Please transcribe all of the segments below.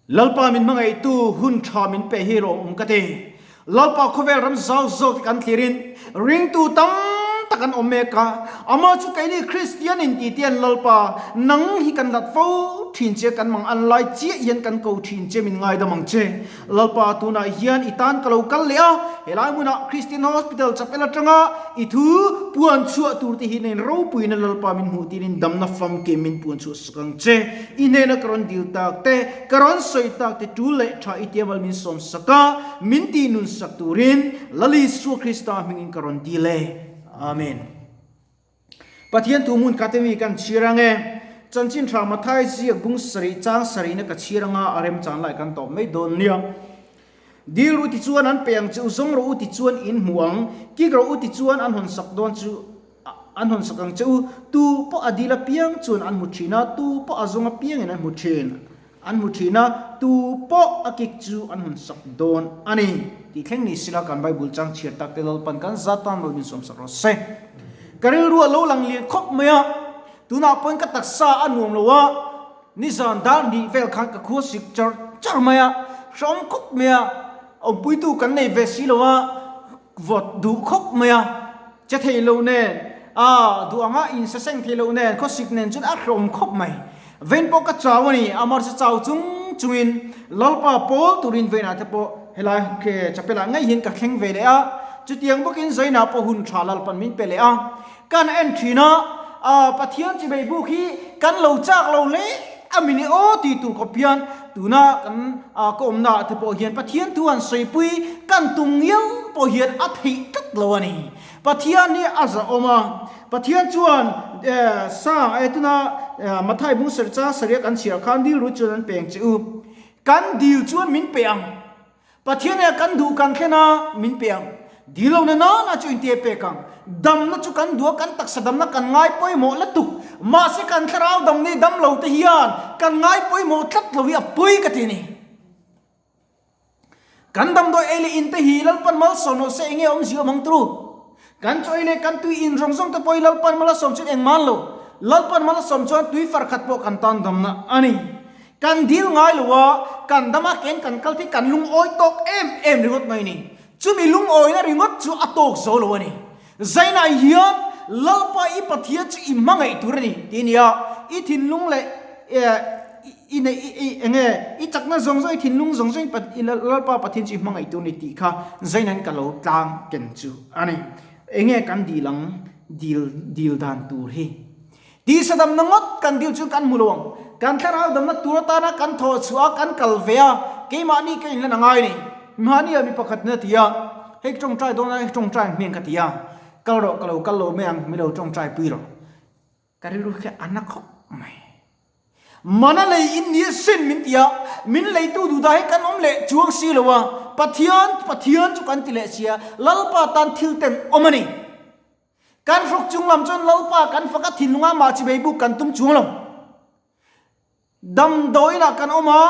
Lalpa min hmangaihtu hun tha min pe hi rawh awm ka ti. Lalpa khawvel ram zau zawk te kan thlirin ringtu tam tak an awm mek a, amah chu keini Kristian in ti te an Lalpa nang hi kan lat fo thin che kan mang an lai chiah hian kan ko thin che min ngaidam ang che. Lalpa tunah hian i tan ka lo kal leh a, helai hmunah Kristian Hospital chapel atanga i thu puan chhuah tur te hi nen ropuina Lalpa min hmuh tirin damna famkim min puan chhuah sak ang che. I hnena ka rawn dil tak te, ka rawn sawi tak te tul leh tha i tiamal min sawm sak a, min tih nun sak turin Lal Isua Krista hmingin ka rawn dil e. Amen. Pathian thu hmun khat emi kan chhir ang e. Chanchin tha Mathai ziak bung sarih chang sarihna ka chhir anga a remchan lai kan tawp mai dawn nia. Dil ru tichuan an pe ang che u, zawng rawh u tichuan in hmu ang, kik rawh u tichuan an hawn sak dawn chu an hawn sak ang che u. Tu pawh a dil apiang chuan an hmu thin a, tu pawh a zawng apiangin an hmu thin an hmu thin a, tu pawh a kik chu an hawn sak dawn a ni. Tih thleng ni sila kan Bible chang chhiar tak te Lalpan kan zat tan lo min sawm sak rawh se. Ka rilru a lo lang lian khawp mai a, tunah pawhin ka taksa a nuam lo a, Nizan dar hnih vel khan ka khua sik char char mai a, hrehawm khawp mai a, awmpuitu kan nei ve si lo a, vawt duh khawp mai a, che thei lo nen, a duh anga insa seng thei lo nen, khawsik nen chuan a hrehawm khawp mai. Vein pawh ka chau a ni, amah chau chung chungin Lalpa pawl turin veinah te pawh helai chapel-ah ngei hian ka thleng ve leh a, chutiang bawkin Zainah pawh hun tha Lalpan min pe leh a. Kan en thin a, Pathian chi bei buk hi kan lo chak lo hle a mini aw ti tur khawp hian tuna kan ka awmna ah te pawh hian Pathian thu han sawipui kan tum ngial pawh hian a theih tlat lo a ni. Pathian hi a zahawm a, Pathian chuan sang e tuna Mathai bung serh chang sarih a kan chhiar khan dil ru chuan an peng che u. Kan dil chuan min pe ang. Pathian e kan duh kan thlen a, min pe ang. Dil lo na nana chu inti e pek ang. Damna chu kan duh a, kan taksa damna kan ngai pawimawh lutuk. Mahse kan thlarau dam nei dam lo te hian kan ngai pawimawh tlat lo hi a pawi ka ti a ni. Kan damdawi ei leh in te hi Lalpan malsawm lo se enge awmzia awm ang turu. Kan chaw ei leh kan tui in zawng zawng te pawh hi Lalpan malasawm chuan engmah an lo. Lalpan malasawm chuan tui far khat pawh kan tan damna a ni. Kan dil ngai lo a, kan dam a ken kan kal hi kan lungawi tawk em em ringawt mai ni. Chumi lungawina ringawt chu a tawk zo lo a ni. Zainah hian Lalpa i Pathian chu i hmangaih tur a ni tih a ni a, i thinlung leh i neih i eng nge i chakna zawng zawng i thinlung zawng zawng i Lalpa Pathian chu i hmangaih tur a ni tih kha Zaina'n ka lo tlang ken chu a ni. Eng nge kan dil ang dil dil dan tur hi? Tisa damna ngawt kan dil chu kan hmu lo ang. Kan thlarau damna tur atana kan thawh chhuah a, kan kal ve a, keimahni ka inlan a ngai ni. Mahni ah mi pakhat in a ti a, hei ka tawngtai dawn a, hei ka tawngtai ang hming ka ti a, kal rawh ka lo kal lo mai ang, mi lo tawngtai pui rawh. Ka rilru khi a na khawp mai. Mana lei in ni a sin min ti a, min leitu duhdah hi kan awm leh chuang si lo a, Pathian, Pathian chu kan ti leh si a, Lalpa tan thil ten awm a ni. Kan hruk chung lam chuan Lalpa kan fak a, thinlunga mah chibei buk kan tum chuang lo. Damdawi inah kan awm a,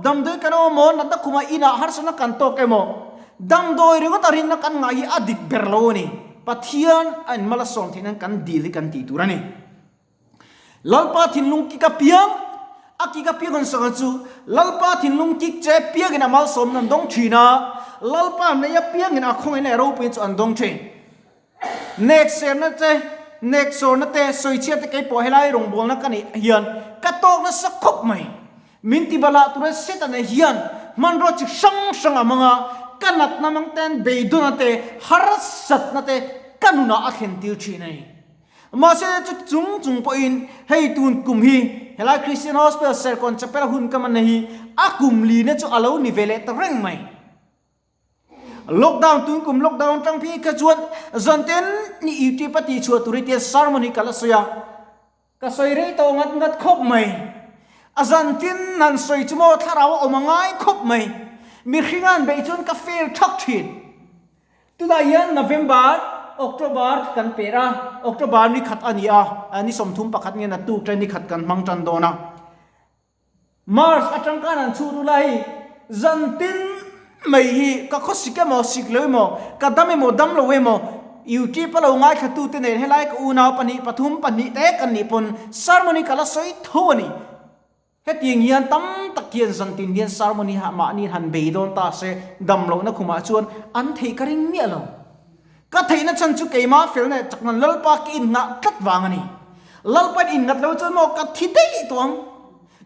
damdawi kan awm emaw, natna khumah inah harsatna kan tawk emaw, damdawi ringawt a rinna kan ngah hi a dik ber lo a ni. Pathian a inmal a sawm theih nan kan dil hi kan tih tur a ni. Lalpa thinlung kik a piang, a kik a piang an sawi chu Lalpa thinlung kik che piangin a malsawmna an dawng thin a, Lalpa nei apiangin a khawngaihna leh ropui chu an dawng thin. Nek serna te, nek sawrna te, sawichhiat te keipawh helai rawngbawlna ka neih hian ka tawk nasa khawp mai. Min ti balah tura Setana hian hmanrua chi hrang hrang a hmang a, ka natna hmang ten beidawna te, harsatna te ka nunah a thlen tir thin a ni. Mahse chu chung chung pawhin hei tun kum hi helai Christian Hospital Serkawn Chapel hun ka manna hi a kum lina chu a lo ni ve leh ta reng mai. Lockdown tun kum lockdown tang phei kha chuan zanten ni YouTube a tih chhuah tur hi tian sermon hi ka la sawi a, ka sawi rei tawh ngat ngat khawp mai. A zantin han sawi chu maw thlarau a awm a ngai khawp mai. Mihring a han beih chuan ka fail thak thin. Tunah hian November, October kan per a, October ni khat a ni a, ni 31 nge na tuk ṭan ni khat kan hmang ṭan dawn a. March aṭang khan an chhut ula hei zan tin mai hi ka khawsik emaw sik lo emaw, ka dam emaw dam lo emaw YouTube a lo ngaithlatute nen helai ka unau pahnih pathum pahnih te kan nih pawn sermon hi ka la sawi tho a ni. Hetiang hian tam tak hian zantin hian sermon hi mahni han bei dawn ta se dam lohna khumah chuan an theih ka ring miah lo. Ka theihna chhan chu keimah felna leh chakna Lalpa ka innghah tlat vang a ni. Lalpain innghat lo chuan maw ka thi daih tawh ang,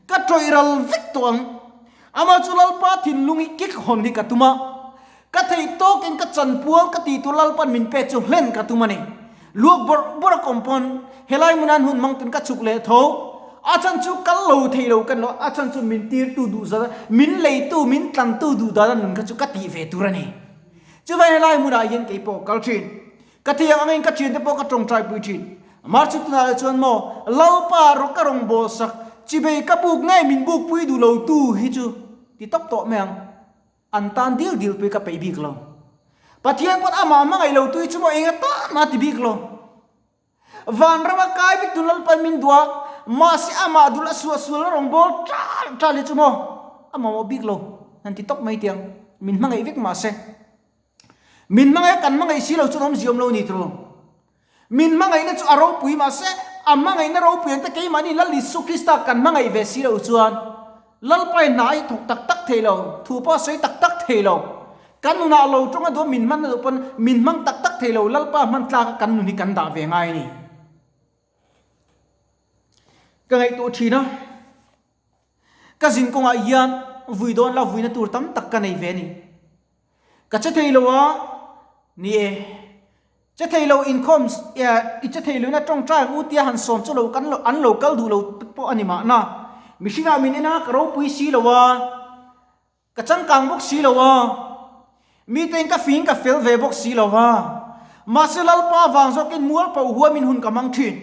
ka tawih ral vek tawh ang. Amah chu Lalpa thinlung hi kik hawn hi ka tum a, ka theih tawkin ka chanpual ka tih tur Lalpa'n min pek chu hlen ka tum a ni. Luak bawrh bawrh a kawm pawn helai hmunan hun mang tun ka chhuk leh tho. A chhan chu kal lo thei lo ka ni lo, a chhan chu min tirtu duh zat a, min leitu, min tlantu duh dan a nun kha chu ka tih ve tur a ni. Chuvang helai hmunah hian kei pawh kal thin. Ka thiang angin ka thiante pawh ka tawngtai pui thin. Amah chu tunah leh chuan maw Lalpa rawh ka rawn bawl sak, chibei ka buk ngei min buk pui duh lo tu hi chu ti tawp tawh mai ang. An tan dil dil pui ka peih bik lo. Pathian pawn amah hmangaih lo tu hi chu maw eng atan mah ti bik lo. Vanrama kai vek tu Lalpan min duh a, mahse amah dul a suahsual na rawn bawl tal tal hi chu maw a mamawh bik lo han ti tawp mai tiang min hmangaih vek mahse min hmangaih kan hmangaih si lo chuan awmzia awm lo ni turu. Min hmangaihna chu a ropui mahse a hmangaihna ropui ang te keimahni Lal Isu Krista kan hmangaih ve si lo chuan Lalpa in hna hi thawk tak tak thei lo, thu pawh a sawi tak tak thei lo. Kan nunah lo tawng a duh a, min hman a duh pawn min hmang tak tak thei lo, Lalpa hman tlak a kan nun hi kan dah ve ngai a ni. Ka ngaihtuah thin a, ka zin kawngah hian vui dawn la vuina tur tam tak ka nei ve a ni. Ka che thei lo a, ni e. Che thei lo inkhawm i che thei loin a tawngtai ang u tia han sawm chu lo kan lo an lo kal duh lo pawh a ni mahna. Mihringah min en a, ka ropui si lo a, ka changkang bawk si lo a, mitein ka fing ka fel ve bawk si lo a. Mahse Lalpa vang zawkin mualpho huamin hun ka hmang thin.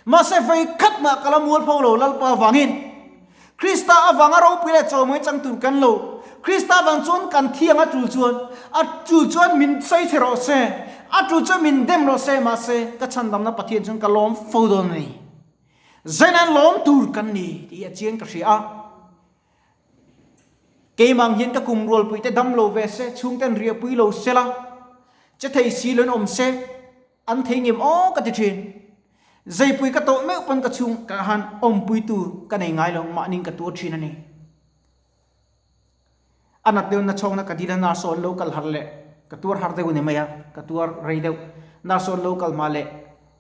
Mahse vei khat mah ka la mualpho lo Lalpa avangin. Krista avanga ropui leh chawhmawih chang tur kan lo. Krista avang chuan kan thiang a tul chuan, a tul chuan min sawi che rawh se, a tul chuan min dem rawh se, mahse ka chhandamna Pathian chuan ka lawm fo dawn a ni. Zaina'n lawm tur kan ni tih hi a chiang ka hria a. Keimah ang hian ka kum rualpuite dam lo ve se, chhungten riahpui lo sela, che thei si loin awm se, An thei ngem aw ka ti thin. Zeipui ka tawh meuh pawn ka chhung ka han awmpuitu ka nei ngai lo, mahniin ka tuar thin a ni. A nat deuh na chhawkna ka dil a, nurse aw an lo kal har leh ka tuar har deuh a ni mai a, ka tuar rei deuh. Nurse aw an lo kal hma leh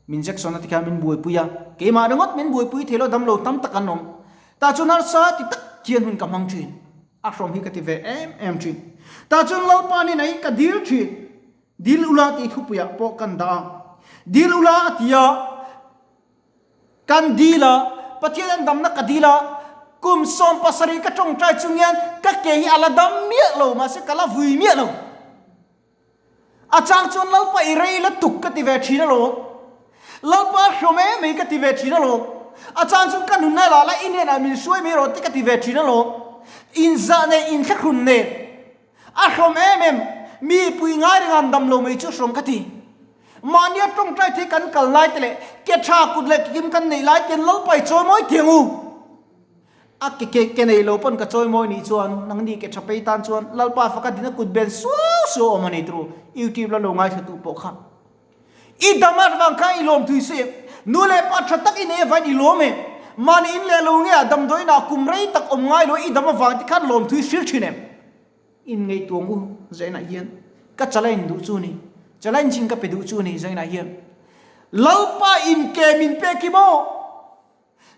min injection a tikhian min buaipui a, keimah ringawt min buaipui thei lo damlo tam tak an awm. Tah chuan harsa ti tak hian hun ka hmang thin. A hrawm hi ka ti ve em em thin. Tah chuan Lalpa nen ahin ka dil thin. Dil ula tih thupuiah pawh kan dah a. Dil ula a ti a, kan dil a, Pathian an damna ka dil a, kum 70 ka tawngtai chung hian ka ke hi a la dam miah lo, mahse ka la vui miah lo. A chang chuan Lalpa i rei la tuk ka ti ve thin alawm. Lalpa hrawm em mai ka ti ve thin alawm. A chang chuan ka nunna lah la i hnenah min hruai mai rawh te ka ti ve thin alawm. Inzah nen, inthlahrun nen. A hrawm em em, mi pui ngai reng an dam lo mai chu hrawm ka ti. Mahnia tawngtai thei kan kal lai te leh ke tha kut leh ke kim kan neih lai ten Lalpa i chawimawi thiang u. A ke ke ke nei lo pawn ka chawimawi nih chuan nangni ke tha pei tan chuan Lalpa faka dina kut ben suau suau awm a nei turu YouTube la lo ngaithla tu pawh kha. I dam a vang kha i lawm thui se. Nu leh pa tha tak i nei avain i lawm e. Mahni in leh lo nge ah damdawiin ah kum rei tak awm ngai lo i dam avang te khan lawm thui hril thin em? In ngaihtuang u Zainah hian ka challenge duh chu ni. Challenge in ka pe duh chu ni Zainah hian. Lalpa in ke min pek hi maw?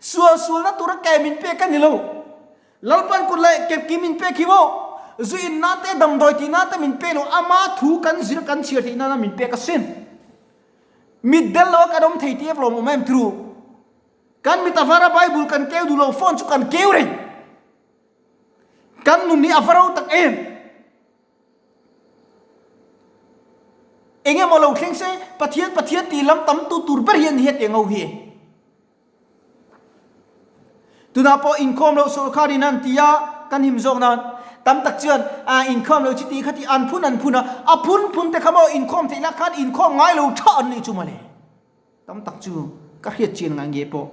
Sual sualna tura ke min pek a ni lo. Lalpan kut leh ke ki min pek hi maw? Zu in nan te damdawi tih nan te min pek lo, ama thu kan zir kan chhiar theih nana min pek asin. Mit del lo a kan awm thei tih a lawm awm em turu. Kan mit a var a Bible kan keu duh lo, phone chu kan keu reng. Kan nun hi a va ro tak em? Eng emaw lo thleng se Pathian Pathian tih lam tam tu tur ber hian hetiang ho hi. Tunah pawh inkhawm loh sorkar in an ti a, kan him zawk nan tam tak chuan a inkhawm loh chi tih kha tih an phun an phun a, a phun phun te kha maw inkhawm theih lah khan inkhawm ngai lo tha an nih chu mawle. Tam tak chu ka hriat chian ngai nge pawh.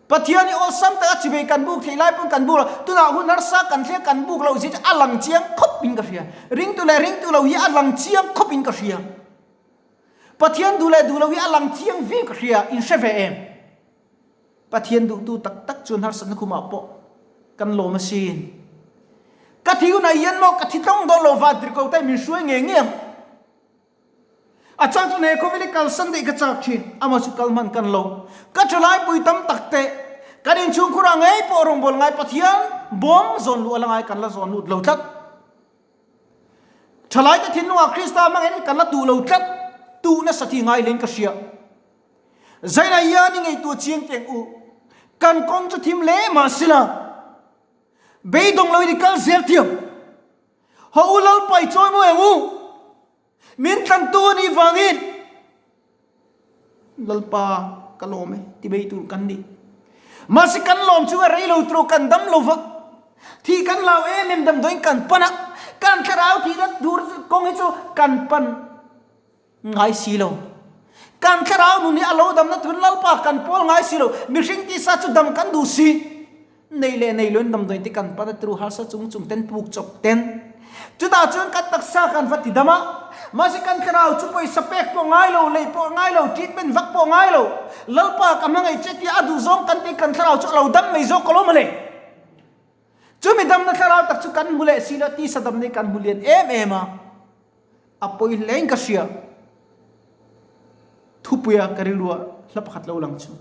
Pathian hi awlsam taka chivei kan buk theih lai pawn kan buk lo. Tunah hun harsa kan thlia kan buk loh zia chu a lang chiang khawp in ka hria. Ringtu leh ringtu lo hi a lang chiang khawp in ka hria. Pathian duh leh duh lo hi a lang chiang viau ka hria. In hre ve em? Pathian duhtu tak tak chuan harsatna khumah pawh. Kan lawm asin. Ka thi hunah hian maw ka thi tlawng dawn lo vantirhkoh te min hruai ngei ngei ang. A chang chuan he khawvel hi kalsan daih ka chak thin, amah chu kal hman kan lo. Ka thalai pui tam tak te, kan inchhungkhur ah ngei pawh rawngbâwl ngai Pathian bawm zawn luh a la ngai kan la zawn lut lo tlat. Thalai te thinlungah Krista hmangin kan la tuh lo tlat, tuh nasa thi ngai hlein ka hria. Zaina hian i ngaihtuah chiang teng u, kan kawng chu thim hle mah sila, beidawng loin i kal zel thiam. Haw u Lalpa i chawi mawi ang u, min tlantu a nih vangin Lalpa ka lawm e ti mai tur kan ni. Mahse kan lawm chu a rei lo tur kan dam lo va, thih kan lau em em damdawiin kan pan a, kan thlarau thihna tur kawng hi chu kan pan ngai si lo. Kan thlarau nun hi a lo damna turin Lalpa kan pawl ngai si lo. Mihring tisa chu dam kan duh si. Nei leh nei loin damdawiin te kan pan a turu harsa chung chung ten puk chawp ten. Chutah chuan kan taksa kan va ti dam a. Mahse kan thlarau chu pawisa pek pawh ngai lo, lei pawh ngai lo, treatment vak pawh ngai lo. Lalpa ka hmangaih che tia a duh zawng kan tih kan thlarau chu a lo dam mai zawk alawm a le. Chumi damna thlarau tak chu kan hmu leh si lo, tisa damna hi kan hmu lian em em a. A pawi hlein ka hria. Thupuia ka rilruah hla pakhat lo lang chu.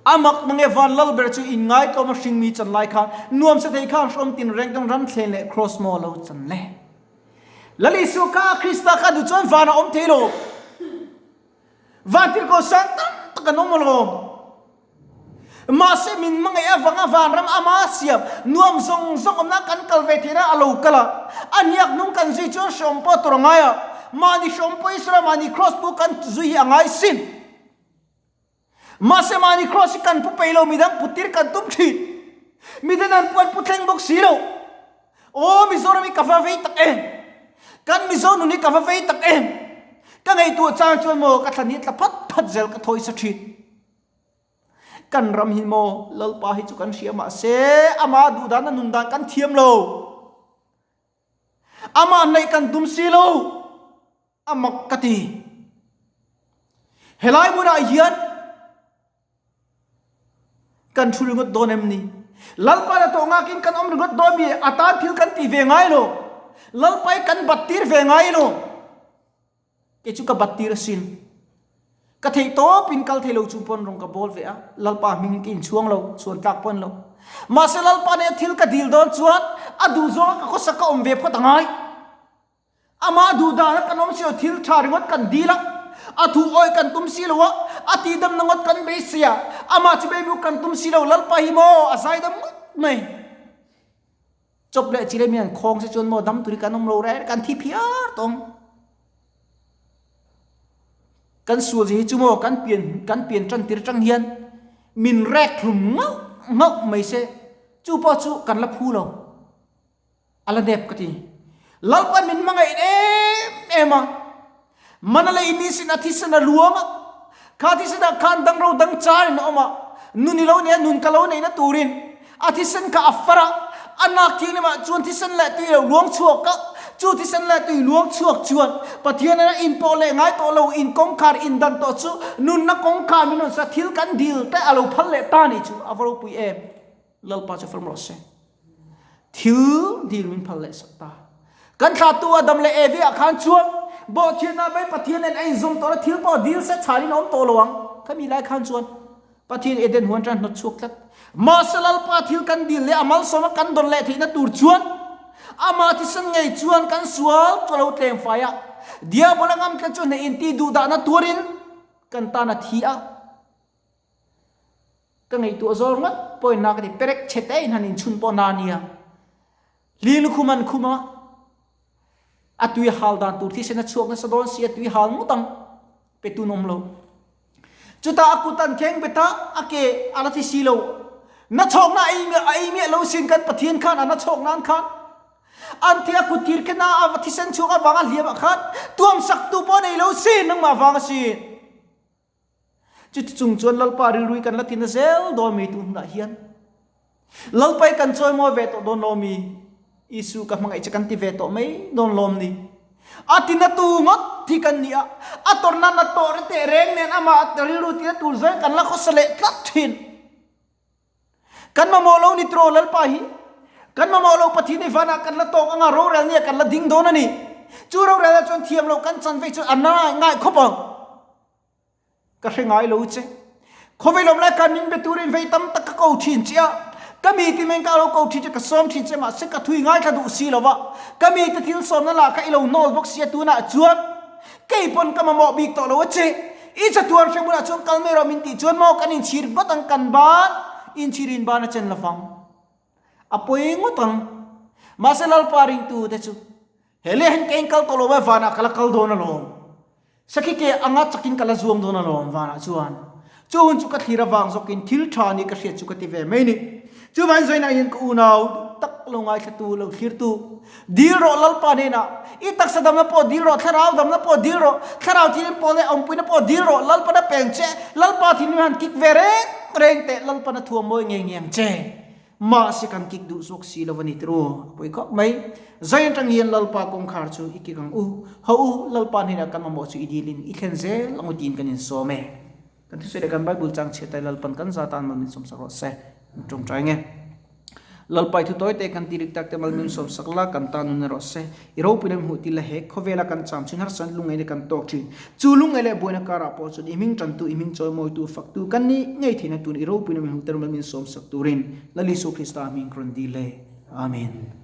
A mak mange van lal ber chu in ngaitlawm a hringmi chan lai khan nuam sa thei khan hrawm tin reng kan ram thlen leh cross maw lo chan le. Lal Isua kha Krista kha duh chuan van a awm thei lo. Van tirhkoh sang tam tak an awm alawm. Mahse min hmangaih avanga vanram ama siam nuam zawng zawng awmna kan kal ve theihna a lo kal a, a hniak hnung kan zui chuan hreawm pawh tur a ngai a, mahni hreawm pawh Israel mahni cross pu kan zui hi a ngai sin. Mahse mahni cross hi kan pu peih lo midang put tir kan tum thin. Midang an puan pu thleng bawk si lo. Aw Mizoram hi ka va vei tak em! Kan Mizo nun hi ka va vei tak em! Ka ngaihtuah chang chuan maw ka thlan hi tla phat phat zel ka thawi sa thin. Kan ram hi maw Lalpa hi chu kan hria mahse amah duh dan a nun dan kan thiam lo. Amah hnaih kan tum si lo. A mak ka ti. Helai hmunah hian kan thu ringawt dawn em ni? Lalpa na tawh ngakin kan awm ringawt dawn mi? A tan thil kan ti ve ngai lo. Lalpa hi kan bat tir ve ngai lo. Kei chu ka bat tir asin. Ka theih tawp in kal thei lo chung pawn rawng ka bawl ve a, Lalpa hming ka inchhuang lo, chhuan tlak pawn lo. Mahse Lalpa nen thil ka dil dawn chuan a duh zawnga ka khawsak ka awm ve phawt a ngai. Amah duh dana kan awm si lo, thil tha ringawt kan dil a, a thu awih kan tum si lo a, a tihdamna ngawt kan beisei a, amah chu beibuk kan tum si lo, Lalpa hi maw a zaidam ngawt mai. Chawp leh chile mi an khawng se chuan maw dam turi kan awm lo reng kan thi phiar tawng. Kan sual hi chu maw kan pian kan pian tan tir tang hian min rek hlum ngauh ngauh mai se chu pawh chu kan la phu lo. A la nep ka ti. Lalpan min hmangaih em em a. Mana lei mi sin a thisen a luang a. Kha thisen ah khan dangro dang char in a awm a. Nun i lo nei a, nun ka lo neihna turin a thisen kha a far a. A nak thianghlim ah chuan thisen leh tui lo luang chhuak a. Chu thisen leh tui luang chhuak chuan Pathian in a inpawh leh ngai tawh lo, in kawngkhar in dan tawh chu nunna kawngkhar min rawn sa thil kan dil te a lo phal leh ta ni chu a va ropui em. Lalpa chu fam rawh se. Thil dil min phal leh sak ta. Kan thlahtu Adam leh Evi ah khan chuan bawhchhiatna vei Pathian nen a inzawm tawh a, thil pawh dil se chhanin a awm tawh lo ang. Khami lai khan chuan Pathian Eden huan tan hnawt chhuak tlat. Mahse Lalpa thil kan dil leh a malsawma kan dawn leh theihna tur chuan amah thisen ngei chuan kan sual chu a lo tleng fai a. Diabola ngam tlat chu hneh inti duhdahna tuarin kan tan a thi a. Ka ngaihtuah zawl ringawt pawhin na ka ti perek chhe te in han inchhun pawh na ania. Lin khum an khum a, a tui hal dan tur thisen a chhuak nasa dawn si a tui hal ngawt ang pe tun awm lo. Chutah a kut an kheng bet a, a ke a la thi si lo. Na chhawkna a ei a ei miah lo sin kan Pathian khan a na chhawk nan khan an thi a kut thir khen a a va thisen chhuak avanga hliam ah khan tuam sak tu pawh nei lo sin nangmah vang a sin. Chuti chung chuan Lalpa rilrui kan la tina zel dawn mi tu hunah hian Lalpa i kan chawimawi ve tawh dawn lo mi? Isu ka hmangaih che kan ti ve tawh mai dawn lawm ni? A tina tu ngawt hi kan ni a, a tawrhna na tawh re teh reng nen amah rilru tina tur zawng kan la khawsa leh tlat thin. Kan mamawh lo ni tiraw Lalpa hi? Kan mamawh lo Pathian hi vanah kan la tawk anga rorel nia kan la ding dawn a ni. Chu rorel ah chuan thiam loh kan chan vei chu a na ngai khawp ang. Ka hre ngai lo che. Khawvel awm lai khan min be turin vei tam tak ka ko thin che a. Ka mi ti meng ka lo ko thin che, ka sawm thin che mahse ka thui ngaithla duh si lo va. Ka mi te thil sawmna lah kha i lo hnawl bawk sia tunah chuan kei pawn ka mamawh bik tawh lo a che. I chatuan hre hmunah chuan kal mai rawh min tih chuan maw kan inchhir ngawt ang kan ban inchhirin ban a chen lovang. A pawi ngawt ang. Mahse Lalpa ringtu te chu he leh hian ka inkal tawh lo a vanah ka la kal dawn alawm. Sakhi ke anga chakin ka la zuang dawn alawm vanah chuan. Chu hun chu ka thlir avang zawkin thil tha ni ka hriat chu ka ti ve mai ni. Chuvain zainah hian ka unau duh tak lo ngaithlatu lo thlirtu dil rawh Lalpa hnenah i taksa damna pawh dil rawh thlarau damna pawh dil rawh thlarau thilin pawh leh awmpuina pawh dil rawh Lalpan a peng che Lalpa thinlung han kik ve reng reng teh Lalpan a thuam mawi ngei ngei ang che. Mahse kan kik duh zawk si lo a ni tiraw? A pawi khawp mai. Zai atang hian Lalpa kawngkhar chu i kik ang u. Ho u, Lalpa hnenah kan mamawh chu i dilin i thlen zel ang u tiin kan insawm e. Kan thusawi leh kan Bible chang chhiat ai Lalpan kan za tan mal min sawmsak rawh se. Min tawngtai nge. Lalpa i thu tawi te kan ti rik tak te mal min sawmsak la, kan tan nun erawh se. I ropui lem hmuh til la he khawvela kan cham chin harsan lungngaih kan tawk thin. Chu lungngaih leh buaina karah pawh chuan i hming tantu, i hming chawimawitu, faktu kan nih ngei theihna tun i ropui lem hmuh ter mal min sawmsak turin Lal Isu Krista hming ka rawn dil e. Amen.